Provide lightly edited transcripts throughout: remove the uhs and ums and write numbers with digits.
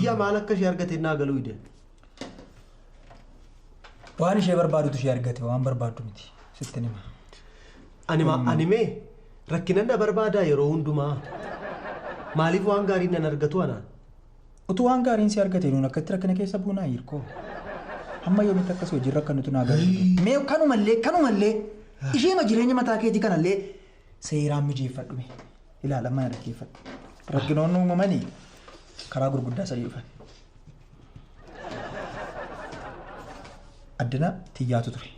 Tiyya maal akka ishee argate naa galuu hidhe. Waan ishee barbaadutu ishee argate waan barbaaddu miti sitti hima. Ani mee rakkina na barbaadaa yeroo hundumaa. Maaliif waan gaarii nan argatu anaan? Utuu waan gaariin si argate nuun akkatti rakkina keessa buunaa hirkoo. Hamma yoomitti akkas hojii rakkannutu naa galu. Mee kanumallee isheema jireenya mataa keetii kanallee seeraan mijeeffadhu mee. Ilaala amma na dhaggeeffadhu. Rakkinoonni uumamanii karaa gurguddaa sadii dhufan. Addana Tiyyaatu ture.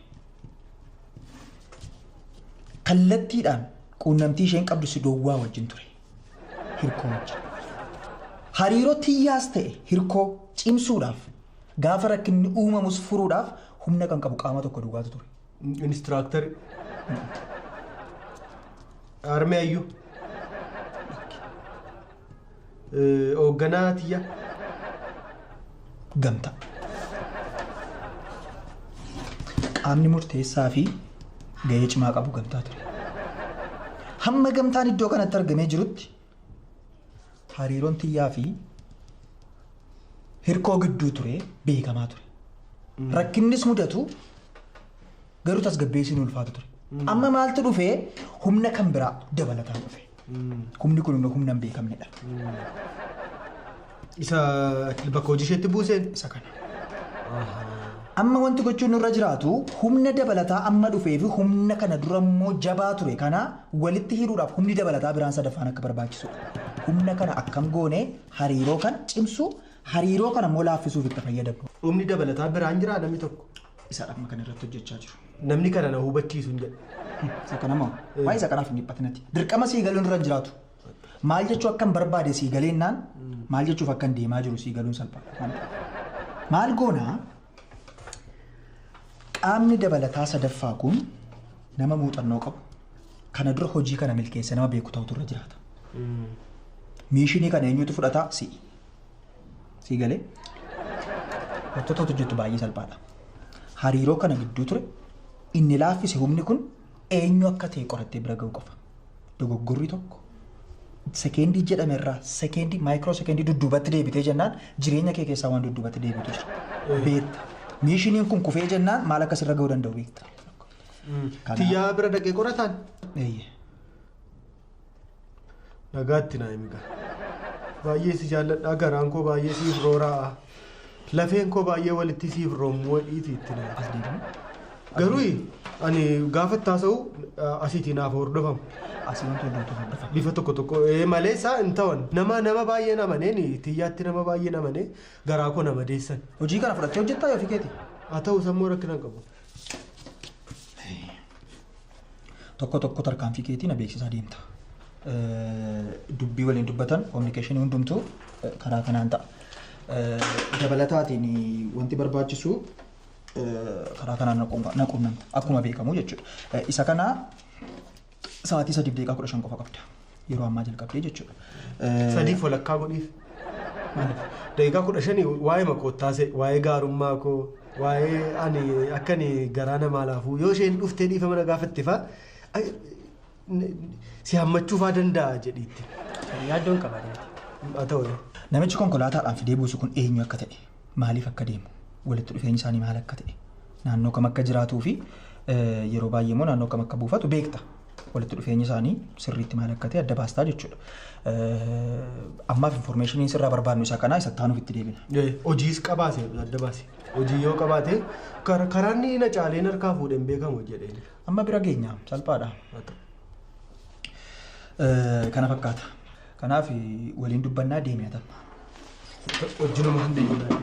Kallattiidhaan quunnamtii isheen qabdu si dowwaa wajjin ture. Hirkoo wajjin. Hariiroo Tiyyaas ta'e hirkoo cimsuudhaaf gaafa rakkinni uumamus furuudhaaf humna kan qabu qaama tokko duwwaatu ture. Inistiraaktarri. Armee ayyuu. Hoogganaa Tiyyaa. Gamtaa. Qaamni murteessaa fi gahee cimaa qabu gamtaa ture. Hamma gamtaan iddoo kanatti argamee jirutti hariiroon Tiyyaa fi hirkoo gidduu ture beekamaa ture. Rakkinnis mudatu garuu tasgabbeessiin ulfaatu ture. Amma maaltu dhufee humna kan biraa dabalataan dhufe. Humni kun immoo humna hin beekamnedha. Isa bakka hojii isheetti buuseen? Isa kana. Amma wanti gochuun nurra jiraatu humna dabalataa amma dhufee fi humna kana dura immoo jabaa ture kana walitti hidhuudhaaf humni dabalataa biraan sadaffaan akka barbaachisudha. Humna kana akkam goone hariiroo kana cimsuu, hariiroo kana immoo laaffisuuf itti fayyadamnu. Humni dabalataa biraan jiraa namni tokko? Isa amma kana irratti hojjechaa jiru. Namni kana na hubachiisu hin jedhu. Isa kana moo? Waa'ee isa kanaaf hin dhiphatinati. Dirqama sii galuun irra hin jiraatu. Maal jechuu akkan barbaade sii galeennaan maal jechuuf akkan deemaa jiru sii galuun salphaa. Maal goonaa? Qaamni dabalataa sadaffaa kun nama muuxannoo qabu kana dura hojii kana milkeesse nama beeku ta'utu irra jiraata. Miishinii kana eenyutu fudhataa? Si'i. Sii galee? Wantoota hojjettu baay'ee salphaadha. Hariiroo kana gidduu ture inni laaffise humni kun eenyu akka ta'e qorattee bira ga'u qofa. Dogoggorri tokko sekeendii jedhame irraa sekeendii maayikiroo sekeendii dudduubatti deebitee jennaan jireenya kee keessaa waan dudduubatti deebitu jira. Beekta. Miishiniin kun kufee jennaan maal akkas irra ga'uu danda'u beekta. Tiyyaa bira dhaqee qorataan? Eeyyee. Nagaatti naa himi gaa. Baay'ee si jaalladhaa garaan koo baay'ee siif rooraa'a. Lafeen koo baay'ee walitti siif roomuu dhiiti itti naa. As deebi'u. Garuu ani gaafa itti haasa'u asiitii naaf hordofamu. Asii wanti hundumtuu hordofamu. Bifa tokko tokko malee isaa hin ta'an. Nama baay'ee amaneen Tiyyaatti nama baay'ee amanee garaa koo nama deessan. Hojii kana fudhattee hojjettaa yoo ofii keeti? Haa ta'u sammuu rakkina hin qabu. Tokko tokko tarkaanfii keetii na beeksisaa deemta. Dubbii waliin dubbatan kominikeeshinii hundumtuu karaa kanaan ta'a. Dabalataatiin wanti barbaachisu karaa kanaan na quunnamta akkuma beekamu jechuudha. Isa kana sa'aatii 3:15 qofa qabda. Yeroo ammaa jalqabdee jechuudha. 3:30 godhiif. Maaliif? 15:00 waa'ee makottaase, waa'ee gaarummaa koo, waa'ee ani akka ani garaa namaa laafuu yoo isheen dhuftee dhiifama na gaafatte fa'aa si hammachuu fa'aa danda'a jedhiitti. Yaaddoon qabaatee. Haa ta'u. Namichi konkolaataadhaan fidee buusu kun eenyu akka ta'e, maaliif akka deemu, walitti dhufeenyi isaanii maal akka ta'e, naannoo kam akka jiraatuu fi yeroo baay'ee immoo naannoo kam akka buufatu beekta. Walitti dhufeenyi isaanii sirriitti maal akka ta'e adda baastaa jechuudha. Ammaaf infoormeeshiniin sirraa barbaadnu isa kanaa isa taanuuf itti deebina. Hojiis qabaase adda baase. Hojii yoo qabaate karaan inni na caaleen harkaa fuudheen beekamu jedheen. Amma bira geenya salphaadha. Kana fakkaata. Kanaaf waliin dubbannaa deemee atamma. Hojinuma deemnaa.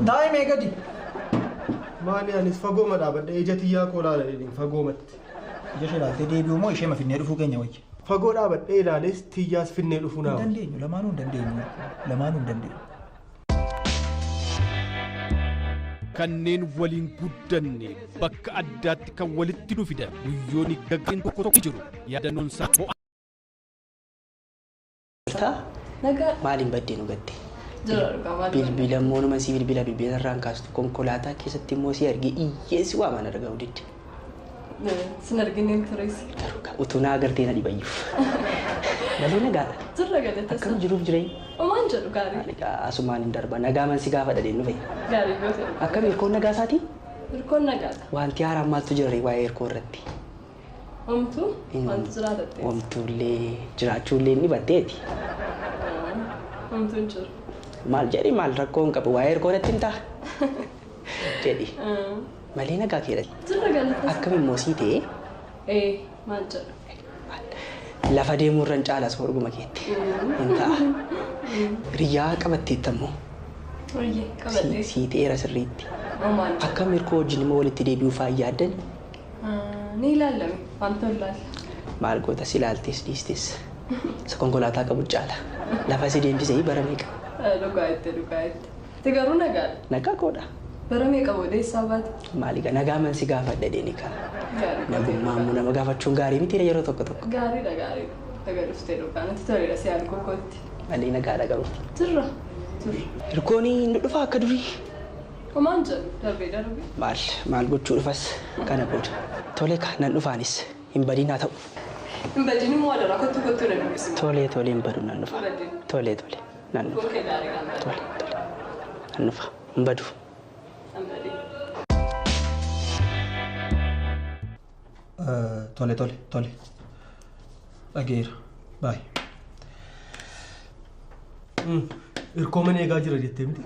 Taa'ee mee gadi. Maali anis fagooma dhaabadhe ija Tiyyaa koo ilaala jedheen fagoomatti. Ija ishee ilaaltee deebi'u moo ishee finnee dhufuu keenya wayya? Fagoo dhaabadhee ilaalees Tiyyaas finnee dhufuu naa. Hin dandeenyu lamaanuu hin dandeenyu. Lamaanuu hin dandeenyu. Kanneen waliin guddanne bakka addaatti kan walitti nu fidan guyyoonni gaggeen tokko tokko jiru yaadannoon isaa ho'a. Nagaa. Maaliin baddee nu gatte? Jira dhugaa maal badde? Bilbila immoo numa si bilbila bilbila irraan kaastu konkolaataa keessatti immoo si argee iyyeessi waa mana argaa didde. Sin argineen turees. Garuu utuu naa agartee na dhibayyuuf. Malee nagaadha. Jirra galata. Akkam jiruuf jireenya? Omaan jedhu gaarii. Asumaan hin darba. Nagaa man si gaafa dhadheen dhufe. Gaarii goote. Akkam hirkoon nagaa isaatii? Hirkoon nagaadha. Wanti haaraan maaltu jira waa'ee hirkoo irratti? Homtuu wanti jiraatatte. Homtuullee jiraachuullee ni batteeti. Homtuu hin jiru. Maal jedhi maal rakkoo hin qabu waa'ee hirkoo natti hin ta'a. Jedhi. Malee nagaa keedha. Jirra galata. Akkam immoo sii ta'ee? Ee maal jedhu? Lafa deemuu irra hin caala soorguma keetti. Hin ta'a. Riyyaa qabatteetta immoo. Qabadhee. Sii ta'eera sirriitti. Akkam hirkoo wajjin immoo walitti deebi'uu fa'aa yaaddan? Ni ilaalame wanta ilaalla. Maal goota si ilaaltes dhiistes. Isa konkolaataa qabu caala. Lafa si deemsisee bara meeqa? Dhugaa itti dhugaa itti. Itti garuu nagaadha. Nagaa koodha. Bara meeqa booda eessaa baate? Maali nagaa man si gaafadha deeni kaa. Nagummaa immoo nama gaafachuun gaarii miti yeroo tokko tokko. Gaariidha gaariidha. Nagaa dhuftee dhugaa natti toleera si arguu kootti. Malee nagaadha garuu. Jirra. Jirra. Hirkoon inni dhufa akka durii. Homaan jedhu darbee darbee. Maal maal gochuu dhufas kana booda. Tole ka nan dhufaanis hin badiin haa ta'u. Hin badiin immoo adaraa kottu kottu na dubbisi. Tole tole hin badu nan dhufa. Tole tole nan dhufa. Tole tole nan dhufa hin badu. Tole tole tole. Dhageera. Baay. Hirkoo mana eegaa jira jettee miti?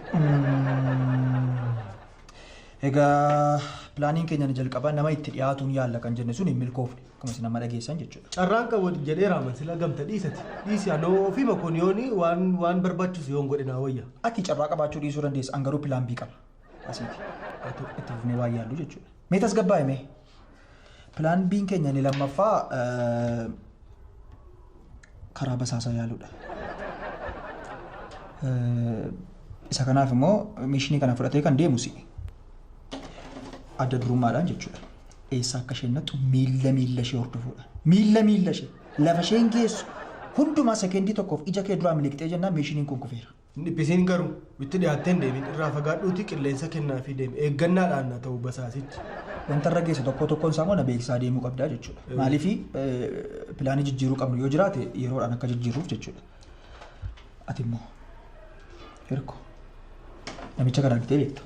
Egaa pilaaniin keenya ni jalqabaa nama itti dhiyaatuun yaalla kan jenne sun hin milkoofne akkuma isin amma dhageessan jechuudha. Carraan qabu jedhee raaman sila gamta dhiisati. Dhiisi anoo ofii makoon yooni waan barbaachisu yoon godhe naa wayya. Ati carraa qabaachuu dhiisuu dandeessa an garuu pilaan B qaba. Asiiti. Itti fufnee waan yaallu jechuudha. Mee tasgabbaa'e mee? Pilaan B'n keenya ni lammaffaa karaa basaasaa yaaluudha. Isa kanaaf immoo mishinii kana fudhatee kan deemu si'i. Adda durummaadhaan jechuudha. Eessa akka isheen nattu miilla miilla ishee hordofuudha. Miilla miilla ishee lafa isheen geessu hundumaa sekendii tokkoof ija kee duraa miliqxee jennaan mishiniin kun kufeera. Dhiphisiin garuu itti dhiyaattee hin deemin irraa fagaadhuuti qilleensa kennaafii deemi eeggannaadhaan na ta'u basaasichi. Wanta irra geesse tokko tokkoon isaa immoo na beeksisaa deemuu qabdaa jechuudha. Maaliif pilaanii jijjiiruu qabnu yoo jiraate yeroodhaan akka jijjiiruuf jechuudha. Ati immoo hirko namicha kana argitee beekta.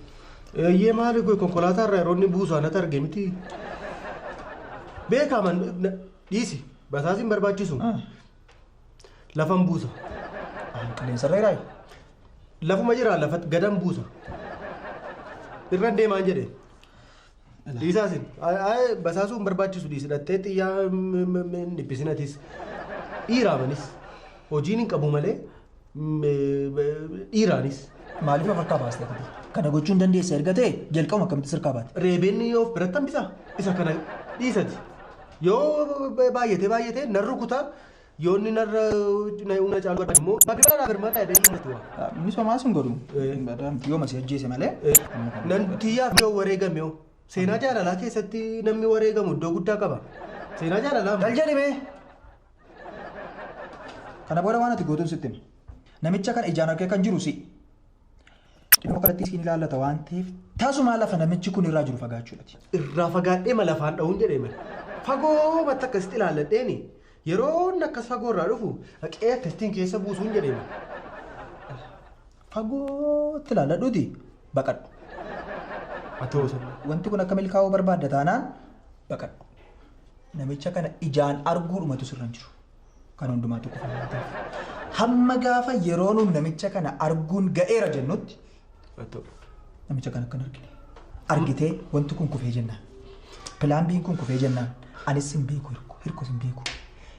Eeyyee maali kun konkolaataa irraa yeroo inni buusu anatti arge miti. Beekaman dhiisi basaasiin barbaachisu. Lafan buusa. Qilleensa irra jiraayi? Lafuma jira lafatti gadan buusa. Irra deemaan jedhe. Dhiisaasin basaasuu hin barbaachisu dhiisi dhattee xiyyaa dhiphisinatis. Dhiiraamanis hojiin hin qabu malee dhiiraanis. Maaliif of harkaa baastee ati? Kana gochuu hin dandeessa erga ta'e jalqabuma akkamitti sirkaa baate? Reebeenni of biratti hambisa. Isa kana dhiisati. Yoo baay'atee baay'atee nan rukutaa yoo inni narra humna caalu immoo baadiyyaa birmataa jedhee himmatu waa. Innis homaa sun godhu. Yoo masii ajjeese malee. Nan xiyyaaf yoo wareegame yoo seenaa jaalalaa keessatti namni wareegamu iddoo guddaa qaba. Seenaa jaalalaa. Dal jedhime. Kana booda waan ati gootuun sitti hima. Namicha kana ijaan argee kan jiru si. Dhimma kanatti siin ilaallata waan ta'eef tasuma lafa namichi kun irraa jiru fagaachuudhaati. Irraa fagaadhee ma lafaan dha'uun jedhee mala. Fagoo matta akkasitti ilaalladheeni yeroo inni akkas fagoo irraa dhufu haqee akkasittiin keessa buusuun jedhee mala. Fagootti ilaalladhuuti baqadhu. Haa ta'u sana. Wanti kun akka milkaa'uu barbaadda taanaan baqadhu. Namicha kana ijaan arguudhumatu sirra hin jiru. Kan hundumaatu qofa waan ta'eef. Hamma gaafa yeroo nuun namicha kana arguun ga'eera jennutti namicha kana akkan argine. Argitee wanti kun kufee jennaan. Pilaan B'n kun kufee jennaan. Anis sin beeku hirko. Hirko sin beeku.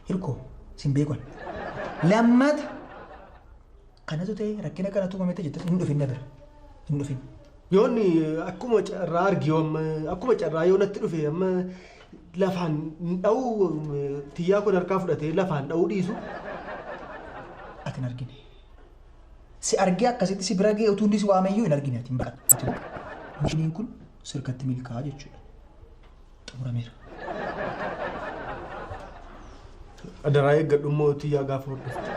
Hirko sin beeku. Lammata kanatu ta'e rakkina kanatu uumame jettas hin dhufin na bira. Hin dhufin. Yoonni akkuma carraa argi akkuma carraa yoo natti dhufe amma lafaan dha'uu xiyyaa kun harkaa fudhatee lafaan dha'uu dhiisu. Ati hin argine. Si argee akkasitti si bira ga'e utuu inni si waameyyuu hin argine ati hin baqattu. Mishiniin kun sirkatti milkaa'aa jechuudha. Xumurameera. Adaraa eeggadhu immoo xiyyaa gaafa hordoftu.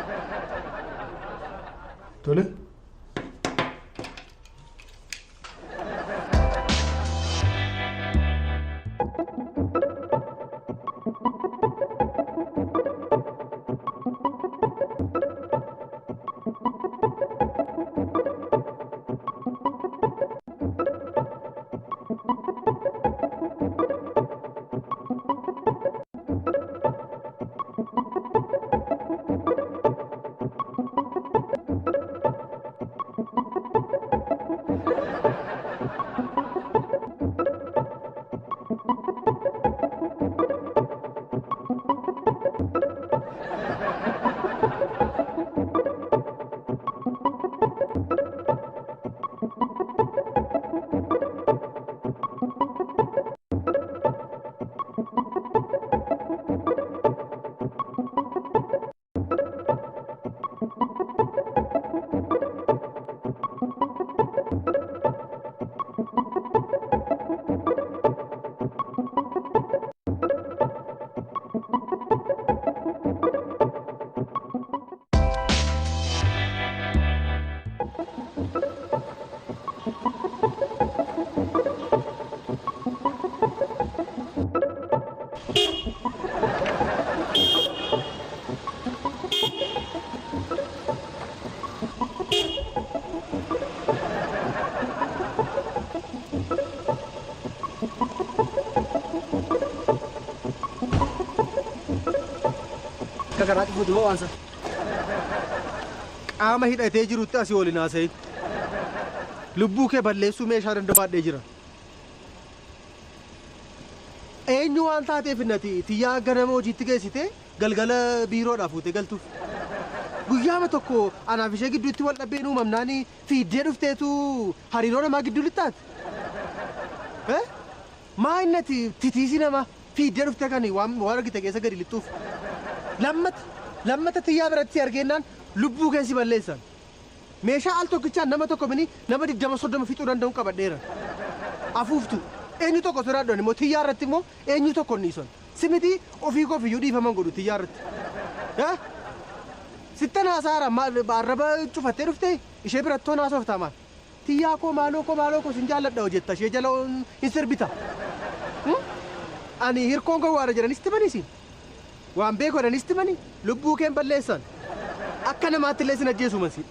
Tole. Akka karaa cufuuti moo waansa? Qaama hidhatee jirutti asii waliin haasa'in. Lubbuu kee balleessuu meeshaa dandabaadhee jira. Eenyu waan taateef innati tiyyaa ganama hojiitti geessite galgala biiroodhaa fuutee galtuuf. Guyyaama tokko anaaf ishee gidduutti wal dhabbeen uumamnaan fiiddee dhufteetu hariiroo namaa gidduu lixxaate. Maa innati titiisi namaa fiiddee dhuftee kan waan argite keessa gadi lixxuuf. Lammata tiyyaa biratti argeennaan lubbuu keessi balleessan. Meeshaa al tokkichaan nama tokko mini nama 20-30 fixuu danda'u qabadheera. Afuuftu eenyu tokko sodaadhoon immoo tiyyaa irratti immoo eenyu tokko ni son. Simiti ofii koof iyyuu dhiifaman godhu tiyyaa irratti. Sittan haasaara arraba cufattee dhuftee ishee birattoon haasoftaa maal? Tiyyaa koo maaloo koo maaloo koo sin jaalladha hojjetta ishee jala hin sirbita. Ani hirkoon gowwaadha jedhanis timanii waan beeku jedhanis timanii lubbuu keen balleessan. Akka namaatti illee sin ajjeesu mansi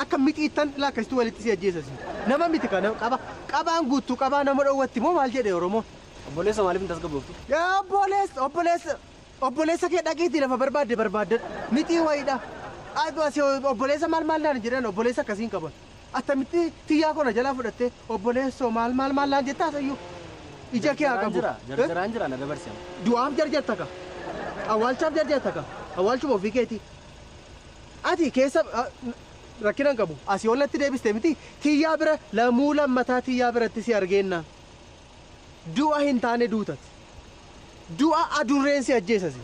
akka mixiittan lakkasitu walitti si ajjeesasi. Nama miti kana qaba qabaan guuttuu qabaa nama dhoowwatti moo maal jedhe Oromoo? Obboleessa maaliif hin tasgabbooftu? Obboleessa obboleessa obboleessa kee dhaqiitii lafa barbaadde barbaadde mixii wayiidha. Obboleessa maal maal naan jedhan obboleessa akkasiin qaban. Attamitti tiyyaa kona jalaa fudhattee obboleessoo maal maal maal naan jettaa sayyuu. Ija kee haa qabu. Jarjaraan jira na dabarsi. Du'aaf jarjarta ka. Awwaalchaaf jarjarta ka. Awwaalchuma ofii keetii. Ati keessa rakkina hin qabu. Asii ollatti deebistee miti tiyyaa bira lamuu lammataa tiyyaa biratti si argeenna. Du'a hin taane duutati. Du'a adurreen si ajjeesasi.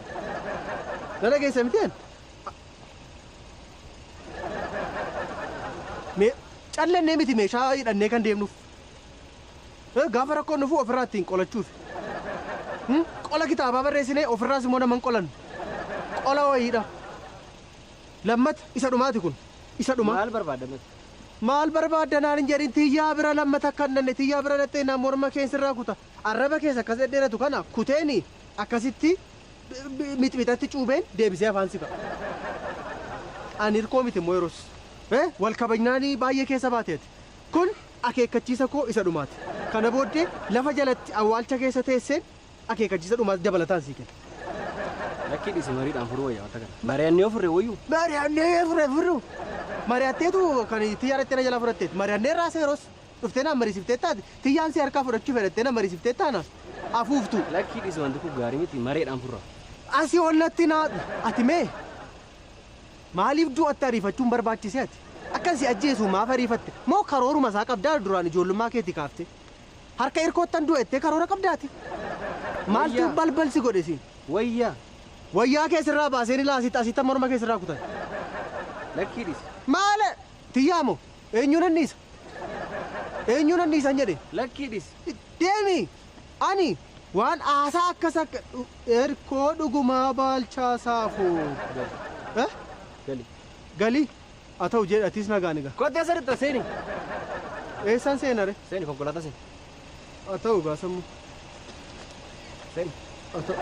Na dhageessa miti callannee miti meeshaa hidhannee kan deemnuuf. Gaafa rakkoon dhufu ofirraa ittiin qolachuuf. Qola kitaabaa barreessinee ofirraas immoo nama hin qolannu. Qola wayiidha. Lammata isa dhumaati kun. Isa dhumaa. Maal barbaadda? Maal barbaadda naan hin jedhin tiyyaa bira lammata akka hin dhanne tiyyaa bira dhattee naan morma keessirraa kuta. Arraba keessa akkas dhedheeratu kana kuteeni akkasitti mixmixatti cuubeen deebisee afaan si ka'a. Ani hirkoo miti immoo yeroos. Wal kabajnaanii baay'ee keessa baateeti. Kun akeekkachiisa koo isa dhumaati. Kana booddee lafa jalatti awwaalcha keessa teesseen akeekkachiisa dhumaati dabalataan sii kenna. Lakkii dhiisi mariidhaan furuu wayyaa wanta kana. Mari'annee yoo furre wayyuu? Mari'annee furre furru. Mari'atteetu kan tiyyaa dhattee na jalaa fudhatteeti. Mari'annee raasee yeroos dhuftee naan mariisiftee taate tiyyaan si harkaa fudhachuu fedhattee na mariisiftee taana afuuftu. Lakkii dhiisi wanti kun gaarii miti mareedhaan furra. Asii ollatti naa ati mee maaliif du'atti ariifachuun barbaachisee ati? Akkan si ajjeesu maaf ariifatte? Moo karooruma isaa qabdaa duraan ijoollummaa keetii kaafte? Harka hirkoottan du'ettee karoora qabdaati? Maaltu balbal si godhe siin? Wayyaa. Wayyaa keessirraa baaseen ilaa asitti asitti morma keessirraa kutan. Lakkii dhiisi. Maale tiyyaa moo eenyuun anniisa? Eenyuun anniisan jedhe? Lakkii dhiisi. Deemi ani waan aasaa akkas akka hirkoo dhugumaa baalchaa saafuu. Gali. Gali haa ta'u jedhe atis nagaan egaa. Kottee sirriitti seeni. Eessaan seenare? Seeni konkolaataa seeni. Haa ta'u gaasamuu. Seeni. Haa ta'u.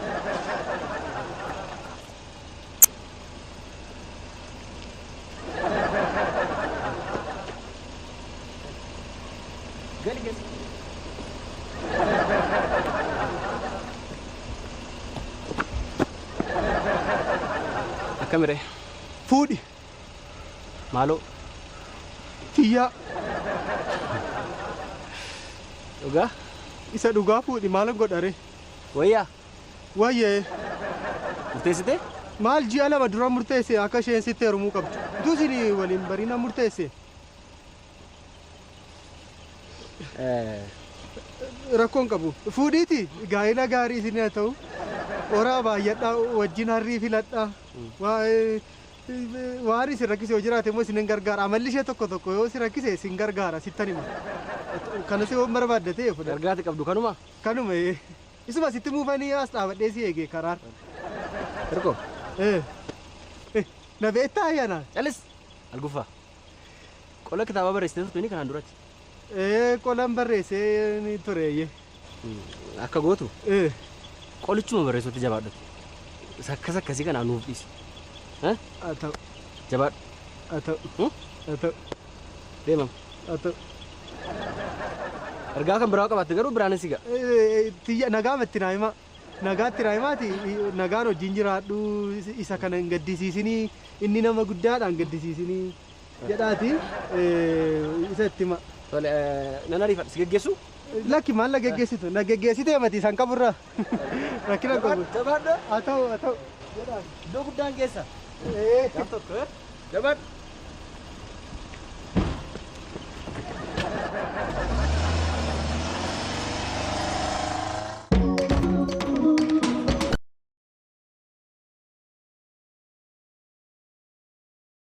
Gali keessa. Akkamiree? Fuudhi. Maaloo? Tiyyaa. Dhugaa? Isa dhugaa fuudhi maalan godhare? Wayyaa? Wayyee. Murteessitee? Maal ji'a 2 dura murteesse akka isheen sitti heerumuu qabdu. Utuu isin waliin bariina murteesse. Rakkoon qabu. Fuudhiiti gaa'ela gaarii isin haa ta'u. Horaa baay'adhaa wajjin harrii filadhaa. Waan isin rakkise yoo jiraate immoo isin hin gargaara. Amalli ishee tokko tokko yoo isin rakkise isin gargaara sittan hima. Kanas yoo barbaadde ta'e fudhadhu. Gargaarti qabdu kanuma? Kanuma. Isuma sitti muufanii as dhaabadhee si eege karaar. Hirkoo. Na beektaa ayyaana? Calis. Alguffaa. Qola kitaabaa barreessitee turte kanaan duratti. Qolan barreessee ture. Akka gootu? Qolichuma barreessuutti jabaadhutti. Akkas akkasii kanaa nuuf dhiisi. Haa ta'u. Jabaadhu. Haa ta'u. Haa ta'u. Deemam. Haa ta'u. Ergaa kan biraa qabaatte garuu biraanis siga. Tiyya nagaa matti naa himaa. Nagaatti raayimaati nagaan wajjin jiraadhu, isa kana hin gaddisiisinii, inni nama guddaadhaan gaddisiisinii jedhaati isa itti hima. Tole, nan ariifadha, si geggeessu? Lakki, maal na geggeessitu? Na geggeessitee mati isaan qaburraa rakkina qabu. Jabaadha. Haa ta'u, haa ta'u. Iddoo guddaan geessa. Gaaf tokko. Jabaadha.